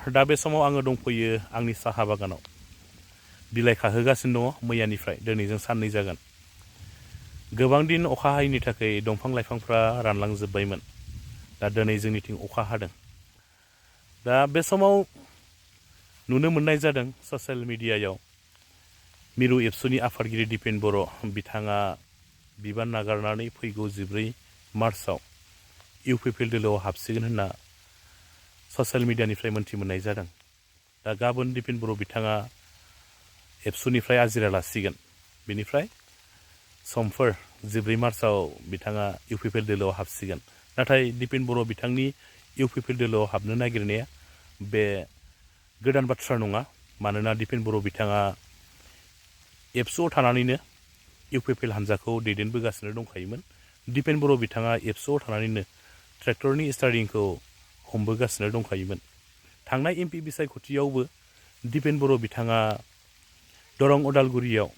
दा बे समाव आङो दंफैयो आंनि साहा बागानाव बिलाइ खाहोगासिनो दङ मैयानिफ्राय दिनैजों साननै जागोन। गोबां दिन अखा हायैनि थाखाय दंफां लाइफांफ्रा रानलांजोब्बायमोन। दा दिनै जोंनिथिं अखा हादों। दा बे समाव नुनो मोननाय जादों ससियेल मिडियायाव मिरु एबसुनि आफादगिरि दिपेन बर' बिथाङा बिबान नागारनानै फैगौ 14 मार्चआव इउपिपिएल दोलोआव हाबसिगोन होनना ससियेल मिडियानिफ्राय मोन्थि मोननाय जादों। दा गाबोन दिपेन बर' बिथाङा एबसुनिफ्राय आजिरा लासिगोन। बेनिफ्राय समफोर 14 मार्चआव बिथाङा इउपिपिएल दोलोआव हाबसिगोन। नाथाय दिपेन बर' बिथांनि इउपिपिएल दोलोआव हाबनो नागिरनाया बे गोदान बाथ्रा नङा। मानोना दिपेन बर' बिथाङा एबसुआव थानानैनो इउपिपिएल हान्जाखौ दैदेनबोगासिनो दंखायोमोन। दिपेन बर' बिथाङा एबसुआव थानानैनो ट्रेक्टरनि स्टारिंखौ हमबोगासिनो दंखायोमोन। थांनाय एमपि बिसायख'थियावबो दिपेन बर' बिथाङा दरं उदालगुरियाव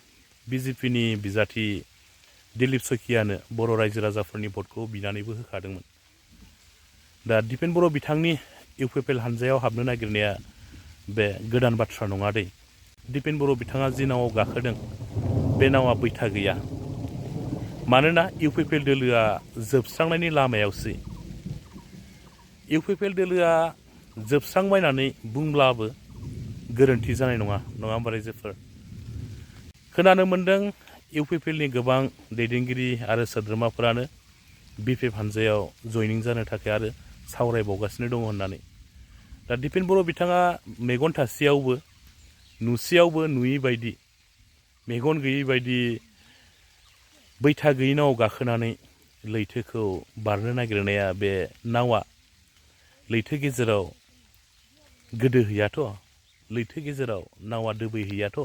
बिजेपिनि बिजाथि दिलीप सखियानो बर' रायजो राजाफोरनि भटखौ बिनानैबो होखादोंमोन। दा दिपेन बर' बिथांनि इउपिपिएल हान्जायाव हाबनो नागिरनाया बे गोदान बाथ्रा नङा दै। दिपेन बर' बिथाङा जि नावाव गाखोदों बे नावा बैथा गैया। मानोना इउपिपिएल दोलोआ जोबस्रांनायनि लामायावसो। इउपिपिएल दोलोआ जोबस्रांबाय होननानै बुंब्लाबो गोरोन्थि जानाय नङा होमबा रायजोफोर। खोनानो मोन्दों इउपिपिएलनि गोबां दैदेनगिरि आरो सोद्रोमाफोरानो बिपिएफ हान्जायाव जयनिं जानो थाखाय आरो सावरायबावगासिनो दङ होननानै। दा दिपेन बर' बिथाङा मेगन थासेयावबो नुसेयावबो नुयै बायदि मेगन गैयै बायदि बैथा गैयै नावाव गाखोनानै लैथोखौ बारनो नागिरनाया बे नावा लैथो गेजेराव गोदोहैयाथ', लैथो गेजेराव नावा दोबैहैयाथ'।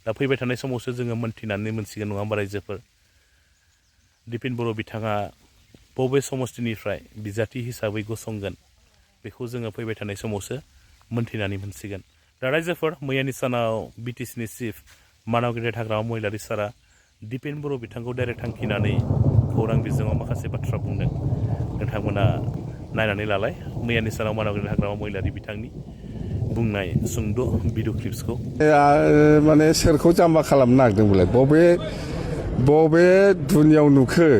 दा फैबाय थानाय समावसो जोङो मोनथिनानै मोनसिगोन नङा होमबा रायजोफोर। दिपेन बर' बिथाङा बबे समस्तिनिफ्राय बिजाथि हिसाबै गसंगोन बेखौ जोङो फैबाय थानाय समावसो मोनथिनानै मोनसिगोन। दा रायजोफोर मैयानि सानाव बिटिसिनि चिफ मानाव गेदेर हाग्रामा महिलारि सारा दिपेन बर' बिथांखौ डाइरेक्ट थांखिनानै खौरां बिजोङाव माखासे बाथ्रा बुंदों। नोंथांमोना नायनानै लालाय मैयानि सानाव मानाव गेदेर हाग्रामा महिलारि बिथांनि बुंनाय सुंद' भिडिअ क्लिप्सखौ। माने सोरखौ जाम्बा खालामनो नागिरदोंमोनलाय? बबे दुनियाव नुखो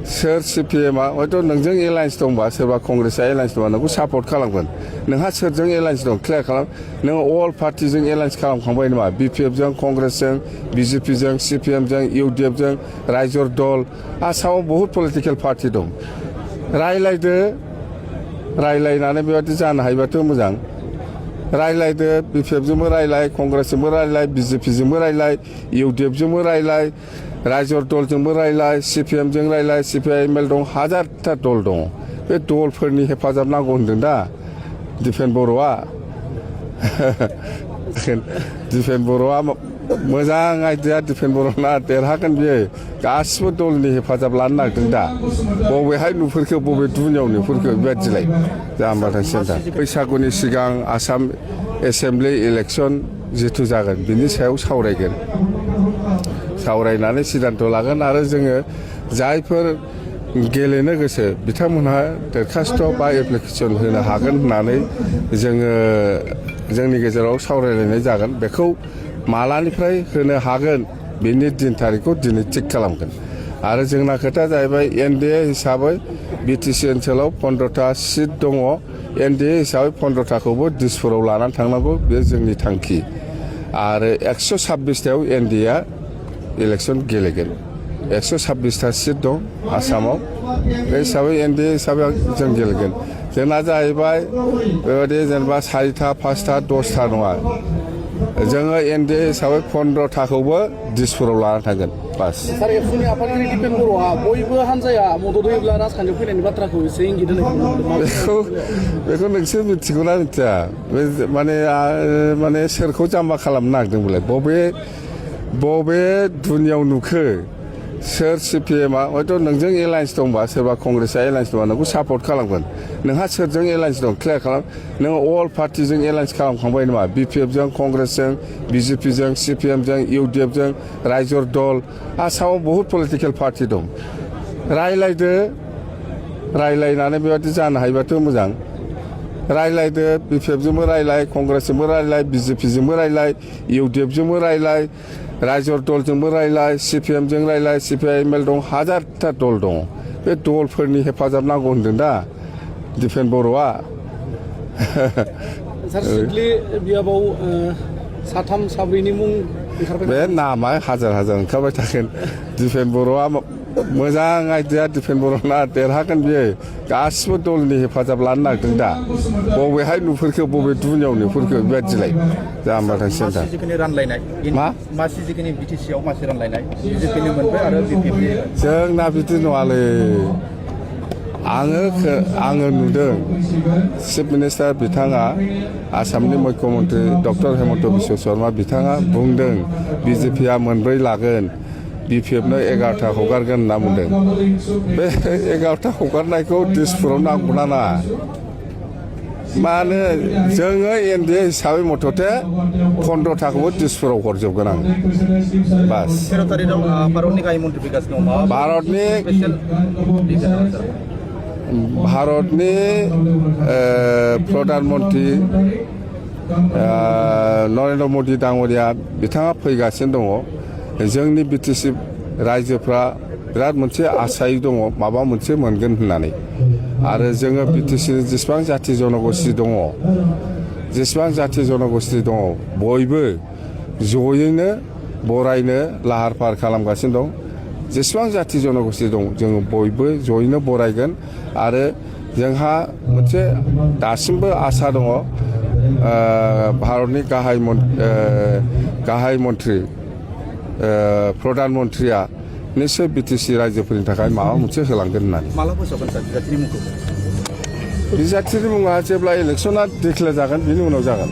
सोर सिपिएमआ हयथ' नोंजों एलायन्स दंबा सोरबा कंग्रेसआ एलायन्स दंबा नोंखौ सापर्ट खालामगोन। नोंहा सोरजों एलायन्स दं क्लियार खालाम। नोङो अल पार्टिजों एलायन्स खालामखांबाय नामा? बिपिएफजों, कंग्रेसजों, बिजेपिजों, सिपिएमजों, इउडिएफजों, रायजर दल, आसामाव बहुद पलिटिकेल पार्टि दं। रायलायनानै बेबादि जानो हायोबाथ' मोजां। रायलायदो, बिपिएफजोंबो रायलाय, कंग्रेसजोंबो रायलाय, बिजेपिजोंबो रायलाय, इउडिएफजोंबो रायलाय, रायजर दलजोंबो रायलाय, सिपिएमजों रायलाय, सिपिआइएमएल दं, हाजारथा दल दङ। बे दलफोरनि हेफाजाब नांगौ होनदों दा दिपेन बर'आ। दिपेन बर'आ मोजां आइडिया। दिपेन बर'ना देरहागोन बियो। गासिबो दलनि हेफाजाब लानो नागिरदों दा। बबेहाय नुफोरखो, बबे दुनियाव नुफोरखो बेबादिलाय जाम्बाथांसै दा। बैसागुनि सिगां आसाम एसेम्बलि इलेक्सन जिथु जागोन बिनि सायाव सावरायगोन। सावरायनानै सिद्धान्त लागोन आरो जोङो जायफोर गेलेनो गोसो बिथांमोनहा दरखास्त बा एप्लिकेसन होनो हागोन होननानै जोङो जोंनि गेजेराव सावरायलायनाय जागोन। बेखौ मालानिफ्राय होनो हागोन बेनि दिन थारिखखौ दिनै थिग खालामगोन। आरो जोंना खोथाया जाहैबाय एनडिए हिसाबै बिटिसि ओनसोलाव 15टा सिट दङ। एनडिए हिसाबै 15टाखौबो दिसपुराव लानानै थांनांगौ, बे जोंनि थांखि। आरो 126टायाव एनडिएआ इलेक्सन गेलेगोन। 126टा सिट दं आसामाव। बे हिसाबै एनडिए हिसाबै जों गेलेगोन। जोंना जाहैबाय बेबायदि जेनेबा 4टा, 5टा, 10टा नङा। जोङो एनडिए हिसाबै 15टाखौबो दिसपुराव लानानै थांगोन बास। सार एबसुनि आफादगिरि दिपेन बर'आ बयबो हान्जाया मदद होयोब्ला राजखान्थियाव फैनायनि बाथ्राखौ एसे इंगित होनायखौ बेखौ नोंसोर मिथिगौना मिथिया? माने सोरखौ जाम्बा खालामनो नागिरदोंमोनलाय? बबे दुनियाव नुखो सोर सिपिएमआ हयथ' नोंजों एलायन्स दंबा सोरबा कंग्रेसआ एलायन्स दंबा नोंखौ सापर्ट खालामगोन। नोंहा सोरजों एलायन्स दं क्लियार खालाम। नोङो अल पार्टिजों एलायन्स खालामखांबाय नामा? बिपिएफजों, कंग्रेसजों, बिजेपिजों, सिपिएमजों, इउडिएफजों, रायजर दल, आसामाव बहुद पलिटिकेल पार्टि दं। रायलायनानै बेबादि जानो हायोबाथ' मोजां। रायलायदो बिपिएफजोंबो रायलाय कंग्रेसजोंबो रायलाय बिजेपिजोंबो रायलाय इउडिएफजोंबो रायलाय रायजो दलजोंबो रायलाय सिपिएमजों रायलाय सिपिआइएमएल दं हाजारथा दल दङ बे दलफोरनि हेफाजाब नांगौ होनदों दा दिपेन बर'आ सार सिडली बियाबाव साथाम साब्रैनि मुं ओंखारबाय बे नामा हाजार हाजार ओंखारबाय थागोन दिपेन बर'आ मोजां आइडिया दिपेन बर'ना देरहागोन बियो गासिबो दलनि हेफाजाब लानो नागिरदों दा बबेहाय नुफोरखो बबे दुनियाव नुफोरखो बेबायदिलाय जाम्बा थांसिगोन दा मा सिजिखिनि बिटिसिआव मासि रानलायनाय बिजेपिनि मोनबाय आरो बिपिएफनि जोंना बिदि नङालै आङो नुदों चिफ मिनिस्टार बिथाङा आसामनि मुख्यमन्त्रि डक्टर हेमन्त बिश्व शर्मा बिथाङा बुंदों बिजेपिआ मोनब्रै लागोन बिपिएफनो 11टा हगारगोन होनना बुंदों बे 11टा हगारनायखौ दिसपुराव नांगौना नाङा मानो जोङो एनडिए हिसाबै मथथे 15टाखौबो दिसपुराव हरजोबगोन आं बास 13 तारिखआव भारतनि गाहाय मन्थ्रि फैगासिनो दं भारतनि प्रधान मन्त्रि नरेन्द्र मदि दाङरिया बिथाङा फैगासिनो दङ जोंनि बिटिसि रायजोफ्रा बिराद मोनसे आसायै दङ माबा मोनसे मोनगोन होननानै आरो जोङो बिटिसिनि जेसेबां जाथि जनगोष्ठी दङ बयबो जयैनो बरायनो लाहार फाहार खालामगासिनो दं जेसेबां जाथि जनगोष्ठी दं जोङो बयबो जयैनो बरायगोन आरो जोंहा मोनसे दासिमबो आसा दङ भारतनि गाहाय मन्त्रि प्रधान मन्त्रिया निश्चय बिटिसि रायजोफोरनि थाखाय माबा मोनसे होलांगोन होननानै माला फोसावगोन सार बिजाथिनि मुंखौ बिजाथिनि मुङा जेब्ला इलेक्सना डिक्लेयार जागोन बिनि उनाव जागोन